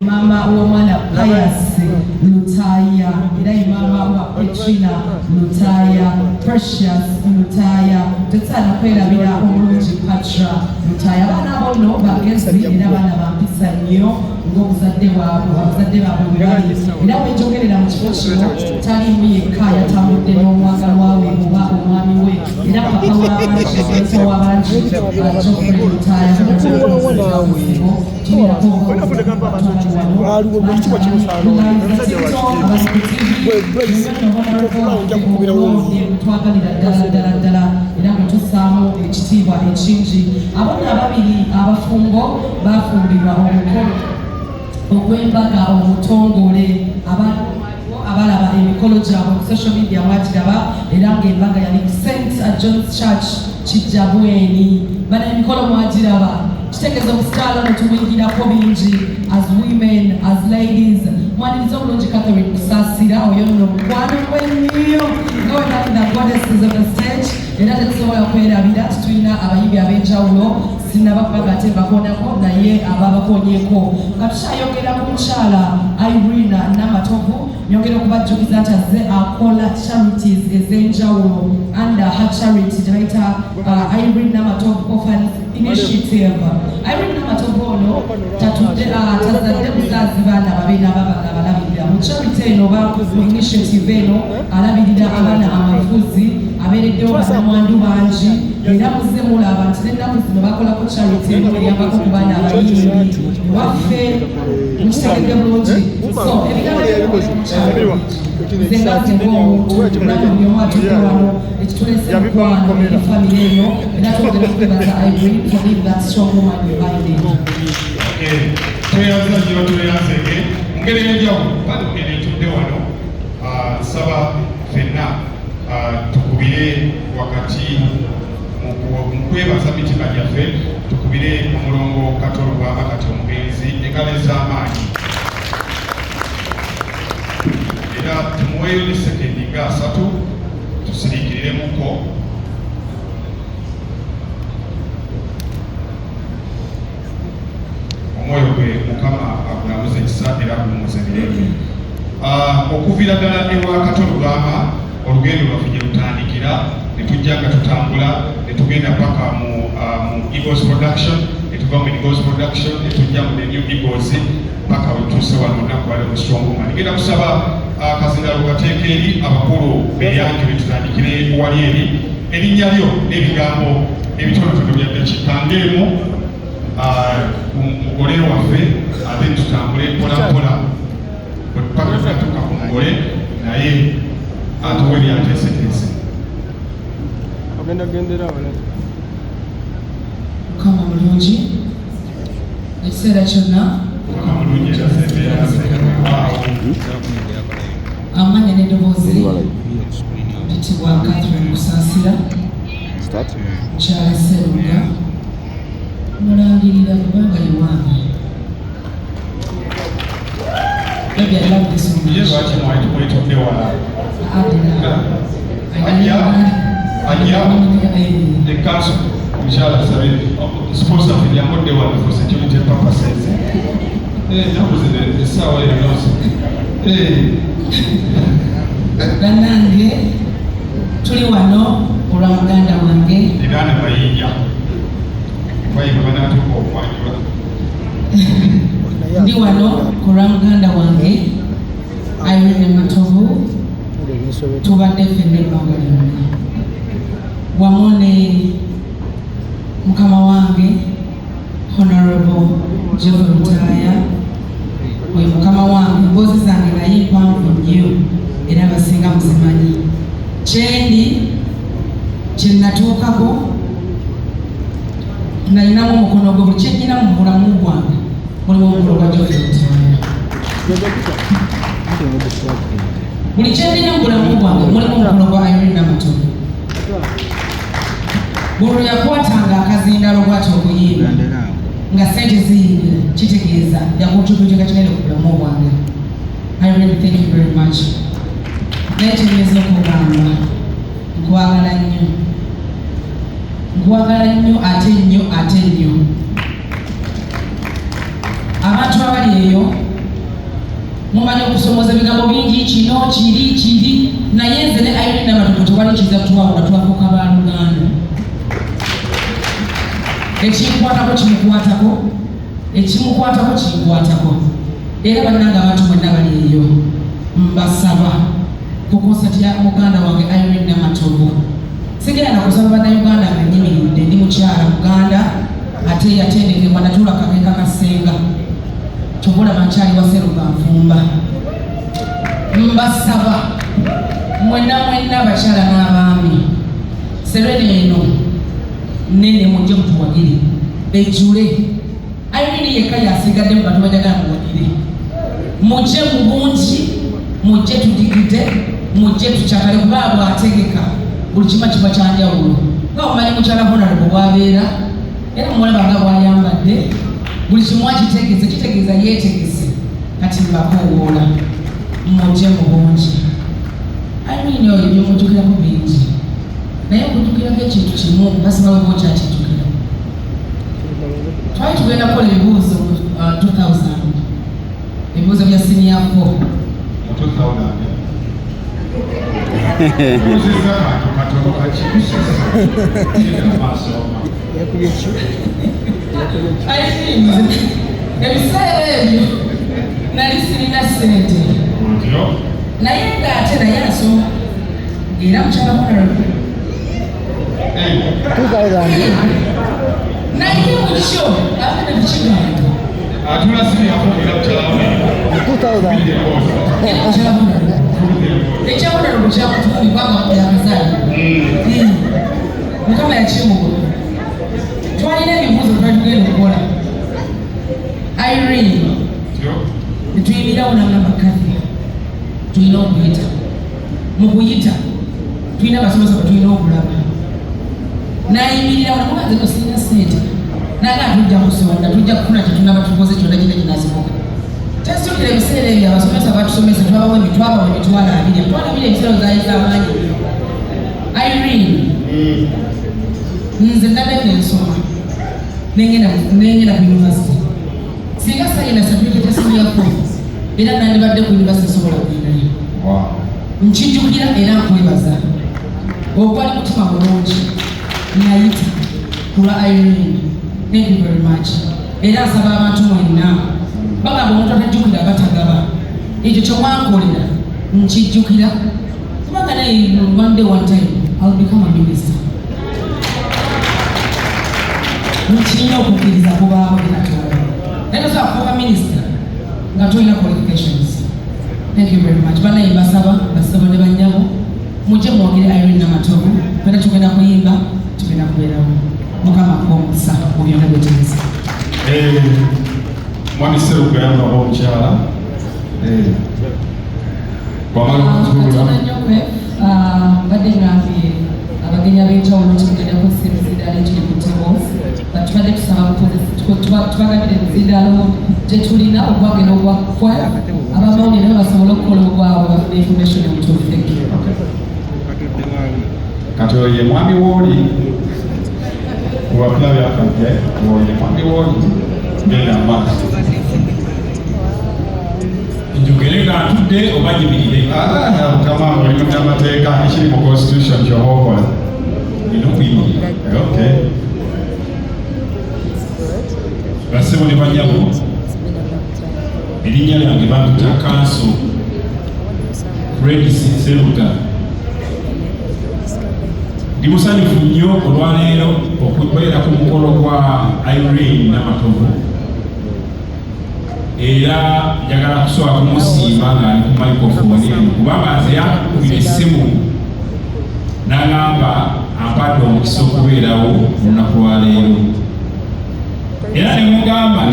Maama w'omwana Pius Lutaaya, era ye maama wa Petrina Lutaaya, Precious Lutaaya, tetusaana kwerabira omulungi Patra Lutaaya. Abaana abo nno bagezi era abaana ba mpisa nnyo ng'obuzadde bwabwe, abazadde baabwe bwe bali. Era we njogerera mu kifo kino taliimu yekka, yatambudde n'omwagalwa we oba omwami we era papa w'abangi, omusa w'abangi, Geoffrey Lutaaya. Twagalira ddala ddala ddala era nga tussaamu ekitiibwa ekingi. Abona ababiri abafumbo bafumbirwa omukolo ogw'embaga omutongole. Abalaba emikolo gyabwe ku social media mwagiraba, era ng'embaga yali ku St John's Church Kijjabweni. Bana emikolo mwagiraba, kitegeeza omusitaala ono tumuyigirako bingi as women, as ladies. Mwaniriza obulungi Catherine Kusaasira, oyo nno mukwano gwe nnyo nga we bali the goddesses of the stage. Era tetusobola kwerabira titulina abayimbi ab'enjawulo, sinnabakubaga ate mbakoonako, naye ababakoonyeko. Nga tukyayogera ku mukyala Irene Namatovu, nyongera okubajjukiza nti azze akola charities ez'enjawulo under her charity gye bayita Irene Namatovu Orphans Initiative. Irene Namatovu ono tatudde, tazadde buzaazi baana babe n'ababala abalabirira mu charity eno oba mu initiative eno. Alabirira abaana amafuzi, abeereddewo bannamwandu bangi, era muzze mulaba nti n'ennaku zino bakolako charity emu eyambako ku baana abayimbi waffe. Mukitegedde bulungi. So ebigambo eby'omukyalo, nze nga nze ng'omuntu namwe buli omu atudde wano, ekitulese mukwano eri famire eno, era twongera okwebaza Irene for being that strong woman behind it. Tweyanza nnyo, tweyanzege mu ngeri ey'enjawulo. Bano eno etudde wano, nsaba ffenna tukubire wakati mu kwebaza mitima gyaffe, tukubire omulongo Kato Lubwama kati omugenzi engalo ez'amaanyi, era tumuweeyo ne sekendi nga 30 tusiriikiriremuko. Omwoyo gwe Mukama agulamuze ekisa era agumuze mirembe. Okuviira ddala ewa Kato Lubwama olugendo lwaffe gye lutandikira, ne tujja nga tutambula ne tugenda paka mu Eagles Production, ne tuva mu Eagles Production ne tujja mu The New Eagles paka we tutuuse wano olunaku lwali mu Strong Woman. Ngenda kusaba akazindalo kateeka eri abakulu beyanjule, tutandikire wali eri erinnya lyo n'ebigambo ebitonotono bya ddakiika ng'emu ku mugole waffe, ate tutambule mpola mpola paka tunatuuka ku mugole naye atuwe byateeseteese. Ogenda gendera wala. Mukama mulungi ekiseera kyonna. Mukama mulungi era sembeera sembeeraawo. Amanya n'eddoboozi mpitibwa Catherine Kusaasira, mukyala Seruga. Mulangirira kubanga ye wange. Baby, I love you so Ye much. lwaki mwali tumwetodde wala? Adira. Ajja ajja ekanso omukyala sabe sponsor ffe yamudde wano for security purposes. Ennaku zino essaawa yonna. Bannange, tuli wano olwa muganda wange. Ebaana mayinja bayimba banaatuuka okwanjula. Ndi wano ku lwa muganda wange Irene Matovu. Tubadde ffenna ebbanga lyonna wamu ne mukama wange Honorable Geoffrey Lutaaya. Oyo mukama wange, emboozi zange naye mpanvu nnyo era abasinga muzimanyi. Kyendi kyenatuukako nalinamu omukono gwe. Buli kyenyina mu bulamu bwange mulimu omukono gwa Geoffrey Lutaaya. Buli kyendina mu bulamu bwange mulimu omukono gwa Irene Namatovu. Buli lwe yakwatanga akazindalo bw'ati okuyimba nga sente ziyingira, kitegeeza yacontributinga kinene ku bulamu bwange. Irene, thank you very much. Naye kyenyeza okugamba, nkwagala nnyo, nkwagala nnyo ate nnyo ate nnyo. Abantu abali eyo Mumanyi okusomooza ebigambo bingi, kino kiri kiri, naye nze ne Irene Namatovu tewali kiza twawula, twafuuka baluganda. Ekinkwatako kimukwatako, ekimukwatako kinkwatako. Era bannange, abantu mwenna bali eyo, mbasaba ku konsati ya muganda wange Irene Namatovu. Sigenda nakusaba bannayuganda nga nyimiridde, ndi mukyala muganda ate yatendekebwa, natuula kakeeka kasenga, kyova olaba nkyali wa Seruga nfumba. Mbasaba mwenna mwenna, abakyala n'abaami, Serena eno nene, mujje mutuwagire ejjule. Irene yekka yasigadde mu bantu bajagala muwagire. Mujje mu bungi, mujje tudigide, mujje tukyakale, kuba bwategeka buli kimu kiba kyanjawulo. Nga omanyi mukyala honorable bwabeera, era mumulaba nga bwayambadde, buli kimu akitegese, kitegeeza yeetegese. Kati mbakoowoola mujje mu bungi. Irene oyo byomujjukirako bingi, naye okujjukirako ekintu kimu, basimawe bwokyakijjukira. Twali tugenda kukola ebibuuzo mu 2000, ebibuuzo bya senior 4. Mu 2000 buuzizza kantu katono kakikusesa genda maaso. Yakubye ki? Yakubye ki? Irene, ebiseera ebyo nali sirina ssente, Otyo. naye ng'ate naye asoma era mukyala honorable. 2000. Naye mukyo ate nekukigamba. Atula senior four era mukyala. 2000. Era mukyala honorable, ekya honorable kyamutuumi kubanga yakazaali, Mukama yakimuwa. Twalina ebibuuzo twali tugenda okukola. Irene, Otyo. netuyimirawo nagamba, "Kathy, tulina okuyita. Mu kuyita tulina abasomesa bwe tulina okulaba." Nayimirirawo namuga, "Nze no sirina ssente." Nagaa, "Tujja kusonda, tujja kufuna kyetunaba tukoze kyonna kina kinasoboka." Kyasukira ebiseera ebyo abasomesa batusomesa twabawa 20,000, 20,000 ebiseera zaali z'amaanyi nnyo. Irene, nze naddayo nensoma, nengenda ku university. Singa sayina certificate ya senior four, era nandibadde ku university sobola kugendayo. Nkijjukira era nkwebaza ogwali mutima mulungi, nayita ku lwa Irene. Thank you very much. Era nsaba abantu mwenna, bagamba omuntu atajjukira batagaba. Ekyo kyemwankolera nkijjukira, kubanga naye one day, one time I'll become a minister. Nkirina okukkiriza kubaawo ne Katonda, naye tosobola kufuuka minisita nga tolina qualifications. Thank you very much. Banaye, mbasaba, basaba ne bannyabo, mujje muwagire Irene Namatovu. Fena tugenda kuyimba, tugenda kubeerawo. Mukama akuwa omukisa mu byonna byetegese. Mwami Seruga yamba omukyala bwamala okutuula. Katono nnyo kwe mbadde ngambye abagenyi ab'enjawulo nti mugenda kukozesa emizindaalo egiri ku tables, but tubadde tusaba tubagabire emizindaalo gye tulina, ogwange n'ogwa choir, abamawulire nabo basobole okukola ogwabwe bafune information omutuufu. Thank you. Kati oyo ye mwami wooli kubapya byakajja, oyo ye mwami wooli, genda maaso. Njogere nga ntudde oba nyimirire? Mukama, oli munnamateeka, ekiri mu constitution kyoba okola. Nina okuyimirira. Okay. Bassebo ne banyabo, erinnya lyange bampita Kanso Fred Seruga. Ndi musanyufu nnyo olwaleero okubeera ku mukolo gwa Irene Namatovu, era njagala kusooka kumusiima ng'ali ku microphone eno, kubanga nze yankubira essimu n'agamba ampadde omukisa okubeerawo olunaku lwaleero, era ne mugamba